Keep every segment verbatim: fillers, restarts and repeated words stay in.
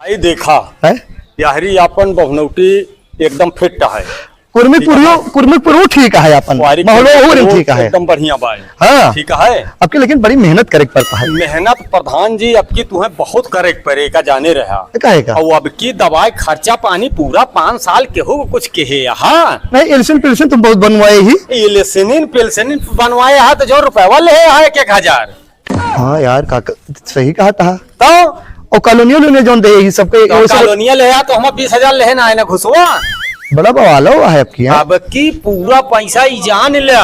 ई देखा, हैं? यहरी आपन बहुनौटी एकदम फिट है। कुर्मी ठीक पुरियो, है। कुर्मी पुरियो ठीक है आपन। कुआरी माहौल कुर्मी ओहू पुरियो ठीक है। एकदम बढ़िया बा। हाँ। ठीक है। अब की लेकिन बड़ी मेहनत करे के पड़ता है। मेहनत प्रधान जी अब की तुहें बहुत करे के पड़े का जाने रहा। ये काहे का? और अब की दवाई खर्चा पानी पूरा पाँच साल केहू कुछ कहे यहाँ। नहीं, इल्सन पिल्सन तुम बहुत बनवाए ही। इल्सनिन पिल्सनिन बनवाए हा तो जो रुपया ले हा एक एक हजार। हाँ यार, काका, सही कहा था। तो? और कॉलोनियल ने जोन दे, ये सबके, तो ये सब कॉलोनियल है, तो हम बीस हजार लेहे ना, है ना घुसवा। बड़ा बवाल हुआ है आपकी, हाँ? अब की पूरा पैसा ही जान ले।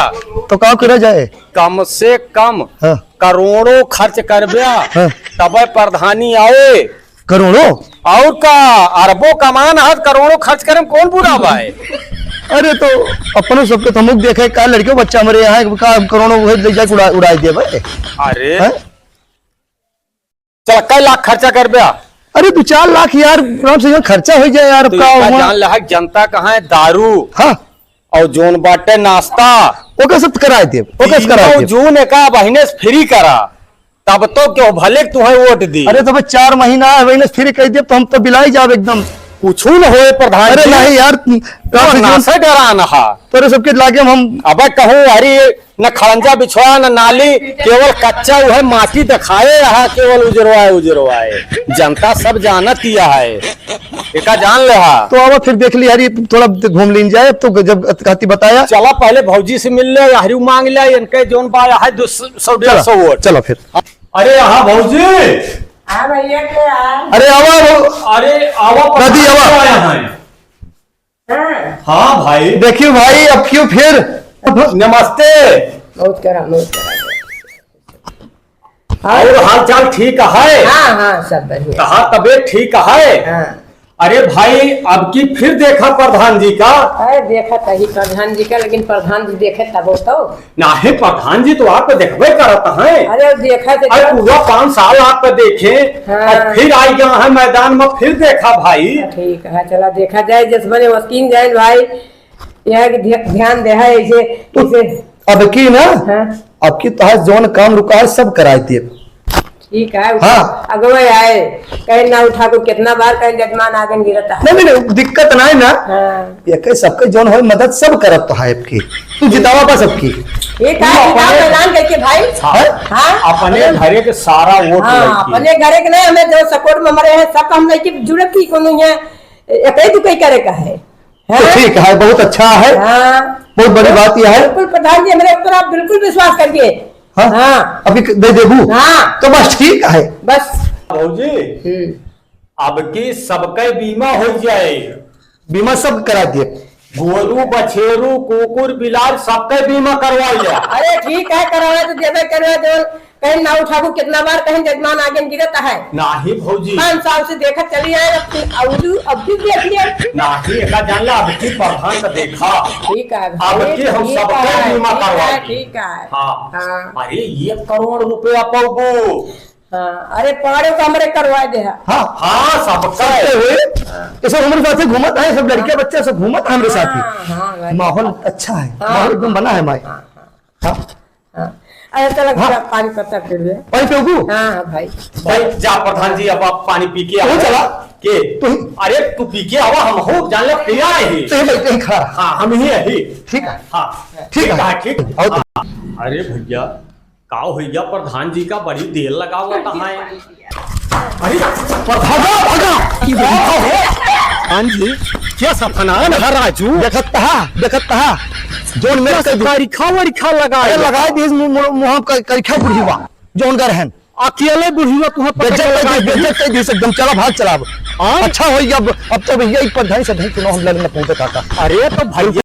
तो का करा जाए? कम से कम हाँ। करोड़ों खर्च करबे, हाँ। तबे प्रधानी आए। करोड़ों? और का, अरबों कमान हाथ, करोड़ों खर्च करे में कौन बुरा बा है? अरे तो अपने सबके तो मुख देखे, का लड़के बच्चा हमारे यहाँ का करोड़ों उहे ले जाके उड़ा, उड़ा दिया भाई। अरे हैं? चल, कै लाख खर्चा करबे? अरे दो चार लाख यार, आराम से यहाँ खर्चा हो जाए यार, तो का इतना हुआ? जान लहक जनता कहाँ है, दारू हाँ। और जोन बाटे नाश्ता, ओकर सब कराए देब, ओकर सब कराए तीनों देब। जून एका महीने से फ्री करा, तब तो क्यों भले तुहें वोट दी। अरे तो भाई चार महीना है, महीने से फ्री कर देब तो हम तो बिलाई जाब एकदम। कुछ न होए प्रधान अरे जी। नहीं यार, तो ट्रांसफर नाशा डरान हा। तोरे सबके लागे हम अबे कहूँ हरी न खड़ंजा बिछवा, न नाली, केवल कच्चा उहे माटी दिखाए रहा, केवल उजरवाए, उजरवाए। जनता सब जानत ही है, एका जान ले हा। तो अब फिर देख ली यार, ये थोड़ा घूम लीन जाए, अब तो जब कहती बताया। चला पहले भौजी से मिल ले, हरी मांग ले, इनके जोन बा है दो सौ, डेढ़ सौ वोट। चला फिर। अरे हाँ भौजी। हाँ भैया, के आ? अरे आवा, आवा। अरे आवा, दादी, आवा। आया है। हाँ। हाँ भाई। देखियो भाई, अब क्यों फिर? नमस्ते। नमस्कार, नमस्कार। और हाल चाल ठीक है? हाँ, हाँ, सब बढ़िया। कहा तबीयत ठीक है? हाँ। अरे भाई, अब की फिर देखा प्रधान जी का? अरे देखा तही प्रधान जी का, लेकिन प्रधान जी देखे तबो तो। नाहीं, प्रधान जी तो आपको देखबे करत हैं। अरे, देखा तो अरे, क्या? पूरा पाँच साल आपको देखे, हाँ। और फिर आई गया है मैदान में, फिर देखा भाई। ठीक है, चला देखा जाए, जस बने वकीन जाए भाई, यहाँ के ध्या-, ध्यान दे है ऐसे, तो ऐसे। अब की ना, हाँ। अब की तोहार जौन काम रुका है, सब कराई देब। ठीक है, हाँ। अगवे आए, कहे ना उठा को कितना बार कहे जजमान आगे गिरत है। नहीं, नहीं, नहीं, दिक्कत ना है ना। हाँ। ये कहे सबके जौन होए मदद सब करत तो है आपकी। तू जितावा बस सबकी। ये का तू जितावा अपने ऐलान करके भाई? हाँ? हाँ? अपने घरे के सारा वोट हाँ, लेके। अपने घरे के नहीं, हमें जो सपोर्ट में हमारे हैं, सब हम लेके जुड़े भी कोनो है, एक ही दुकई करे का है। तो हैं? ठीक है, बहुत अच्छा है। हाँ। बहुत बड़ी बात यह है। बिल्कुल प्रधान जी, हमारे ऊपर आप बिल्कुल विश्वास करिए। हाँ? हाँ। अभी दे देबू? हाँ। तो बस ठीक है। बस। भौजी, हम्म। अब की सबके बीमा हो जाए। बीमा सब करा दिए। गोरू, बछेरू, कुकुर, बिलार, सबके बीमा करवा ले। अरे ठीक है, करवा तो देबे करवा दो। कहीं ना उठाबू, कितना बार कहीं जजमान आगे गिरत है। नाहीं भौजी। पाँच साल से देखत चली आए, अब तू, अब तू, अब तू देख लिया। नाहीं, एका जान ला, अब की प्रधान का देखा। ठीक है भाई, अब की हम ठीक सबका है, बीमा ठीक करवा है, दी। ठीक है। हाँ। हाँ। अरे, एक करोड़ रुपया पाऊबू। हाँ, अरे, पाड़े को हमरे करवा दे है। हाँ, हाँ, सबका सबके है। हुए। हाँ। ये सब हमारे साथ ही घूमत है, सब लड़के हाँ। बच्चे सब घूमत है हमारे साथ ही। हाँ, हाँ, भाई। माहौल अच्छा है, हाँ। माहौल एकदम बना है, माई। हाँ, हाँ। हाँ। हाँ। अरे चलो, हाँ। जा पानी पत्ता पी ले। पानी पियोगू? हाँ, हाँ, भाई। भाई, जा प्रधान जी, अब आप पानी पी के तू आओ। चला। के? तू ही। अरे, तू पी के आवा, हम हो जान ले, पिया है। तू ही बैठ, यहीं खड़ा रहा। हाँ, हम ही यही। ठीक है। हाँ। ठीक है। ठीक है, ठीक। आओ तो। हाँ। अरे भैया, का हो गया प्रधान जी का, बड़ी देर लगावत है। अरे, प्रधान, भगा, भगा। प्रधान जी, क्या सफनान है राजू? देखत तहा, देखत तहा। जोन मेरे क्या से करिखा वरिखा लगाए? अरे, लगाए दिस मु-, मु-, मुँह क-, करिखा बुढ़ीवा, जोन घर है। अकेले बुढ़ीवा तुहाँ पकड़ के बेइज्जत कर लगा दी, दी। बेइज्जत कर दी एकदम। चला, भाग चला अब। हाँ? अच्छा हो गया, अब, अब तो भैया एक पर ढाई से ढाई चुनाव हम लड़ने पहुंचे काका। अरे, तो भैया,